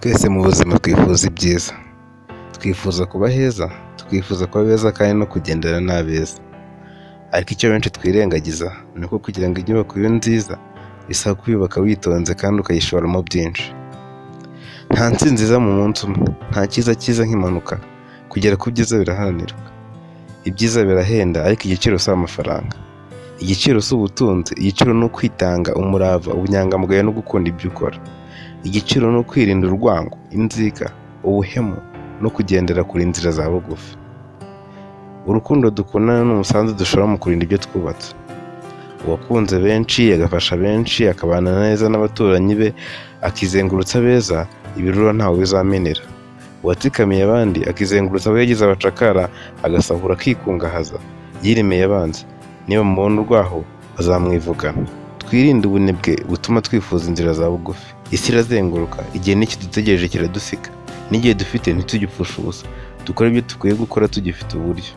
Twese mu buzima twifuza ibyiza, twifuza kuba heza, twifuza kuba beza kandi no kugendana n'abeza, ariko icyo benshi twirengagiza ni uko kugira ngo inyubako ibe nziza bisaba kuyubaka witonze kandi ukayishoramo byinshi. Nta ntsinzi iza mu munsi umwe, nta cyiza cyiza nk'impanuka, kugera ku byiza biraharanirwa. Ibyiza birahenda ariko igiciro si amafaranga, igiciro si ubutunzi, igiciro ni ukwitanga, umurava, ubunyangamugayo no gukunda ibyo ukora. Igiciro ni ukwirinda urwango, inzika, ubuhemu no kugendera kure inzira za bugufi. Urukundo dukundana ni umusanzu dushora mu kurinda ibyo twubatse. Uwakunze benshi, agafasha benshi, akabana neza n'abaturanyi be, akizengurutsa abeza, ibirura ntawe bizamenera. Uwatsikamiye abandi, akizengurutsa abo yagize abacakara, agasahura akikungahaza, yiremeye abanzi, nibamubona urwaho bazamwivugana. Twirinde ubunebwe butuma twifuza inzira za bugufi. Isi irazenguruka, igihe ntikidutegereje kiradusiga, n'igihe dufite ntitugipfushe ubusa, dukore ibyo dukwiye gukora tugifite uburyo.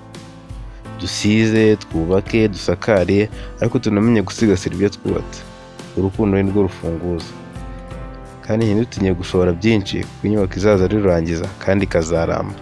Dusize, twubake, dusakare, ariko tunamenye gusigasira ibyo twubatse. Urukundo ni rwo rufunguzo. Kandi ntidutinye gushora byinshi kuko inyubako izaza ari rurangiza kandi ikazaramba.